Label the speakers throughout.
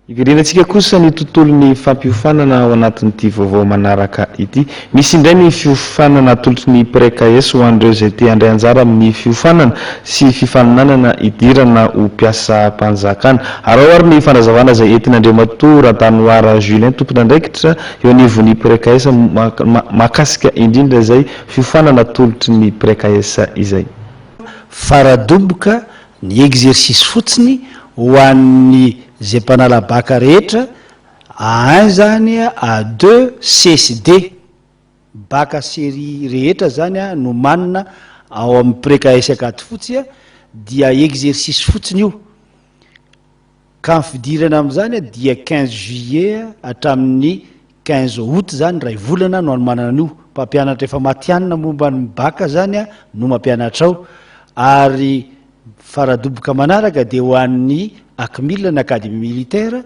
Speaker 1: Hiverenantsika kosa ny tontolon'ny fampiofanana ao anatin'ity vaovao manaraka ity. Misy indray ny fiofanana atolotry ny Prec-AES ho an'ireo izay te handray anjara amin'ny fiofanana sy fifaninanana hidirana ho mpiasam-panjakana. Araho ary ny fanazavana izay entin'Andriamatoa Radanoara Julien, tompon'andraikitra eo anivon'ny Prec-AES mahakasika indrindra izay fiofanana atolotry ny Prec-AES izay.
Speaker 2: Faradoboka Ny exercice fotsiny ho an'ny zay mpanala bac rehetra, A un zany, A deux, C sy D. Bac série rehetra zany nomanina ao amin'ny Pré-KS Ankadifotsy dia exercice fotsiny io. Ka ny fidirana amin'izany dia 15 juillet hatramin'ny 15 août zany, iray volana no anomanana an'io. Mpampianatra efa matihanina momba ny bac zany no mampianatra ao. Ary faradoboka manaraka dia ho an'ny Acmil na Académie Militaire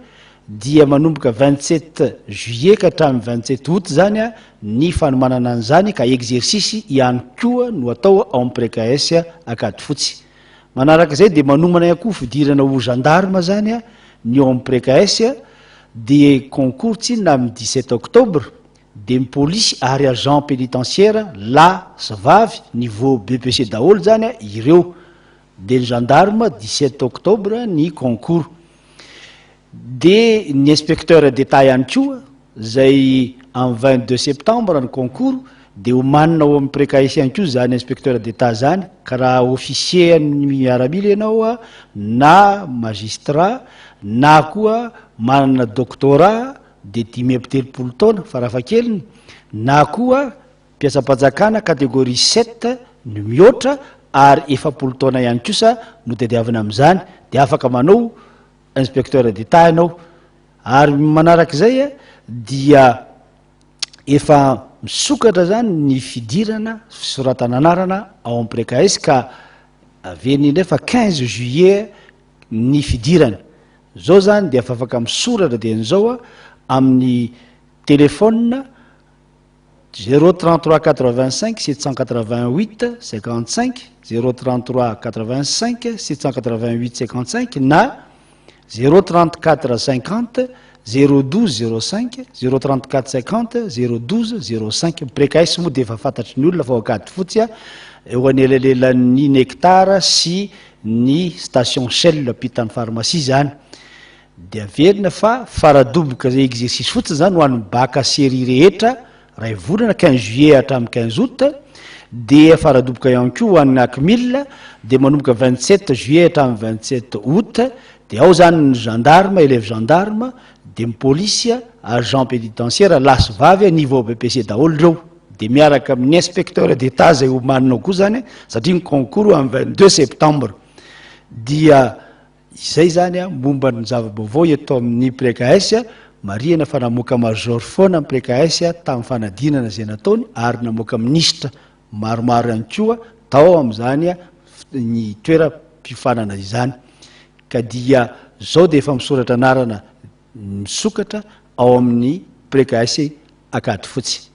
Speaker 2: dia manomboka 27 juillet ka hatramin'ny 27 août zany ny fanomanana an'izany ka exercice ihany koa no atao ao amin'ny Pré-KS Ankadifotsy. Manaraka izay dia manomana ihany koa fidirana ho gendarme zany ny ao amin'ny Pré-KS dia concours tsinona amin'ny 17 octobre dia ny polisy ary agent pénitentiaire lahy sy vavy niveau BEPC daholo zany ireo dia ny gendarme 17 octobre ny concours. Dia ny inspecteur d'Etat ihany koa izay amin'ny 22 septembre ny concours dia omanina ao amin'ny Pré-KS ihany koa izany inspecteur d'Etat izany ka raha officier an'ny miaramila ianao na magistrat na koa manana doctorat dia 35 taona farafahakeliny na koa mpiasam-panjakana catégorie sept no mihoatra ary 40 taona ihany kosa no tadiavina amin'izany dia afaka manao Inspecteur d'Etat ianao. Ary manarak'izay dia efa misokatra zany ny fidirana fisoratana anarana ao amin'ny Pré-KS ka averina indray fa 15 juillet ny fidirana. Zao zany dia efa afaka misoratra dieny zao amin'ny téléphone 0 33 85 788 55, 0 33 85 788 55 na 0 34 50 0 12 05, 0 34 50 0 12 05. Pré-KS moa dia efa fantatry ny olona fa ao Ankadifotsy, eo anelanelan'ny Nectar sy ny station Shell ampitan'ny pharmacie izany. Dia averina fa faradoboka izay exercice fotsiny izany ho an'ny bac série rehetra ray volana, 15 juillet hatramin'ny 15 août, dia faradoboka ihany koa ho an'ny Acmil dia manomboka 27 juillet hatramin'ny 27 août, dia ao izany ny gendarme, élève gendarme, dia ny polisy, agent pénitentiaire lahy sy vavy, niveau BEPC daholo ireo, dia miaraka amin'ny inspecteur d'Etat izay omanina ao koa izany satria ny concours amin'ny 22 septembre dia Izay izany momba ny zava-baovao eto amin'ny Pré-KS. Marihina fa namoaka major foana ny Pré-KS tamin'ny fanadinana izay nataony ary namoaka minisitra maromaro ihany koa tao amin'izany ny toeram-piofanana izany. Ka dia izao dia efa misoratra anarana misokatra ao amin'ny Pré-KS Ankadifotsy.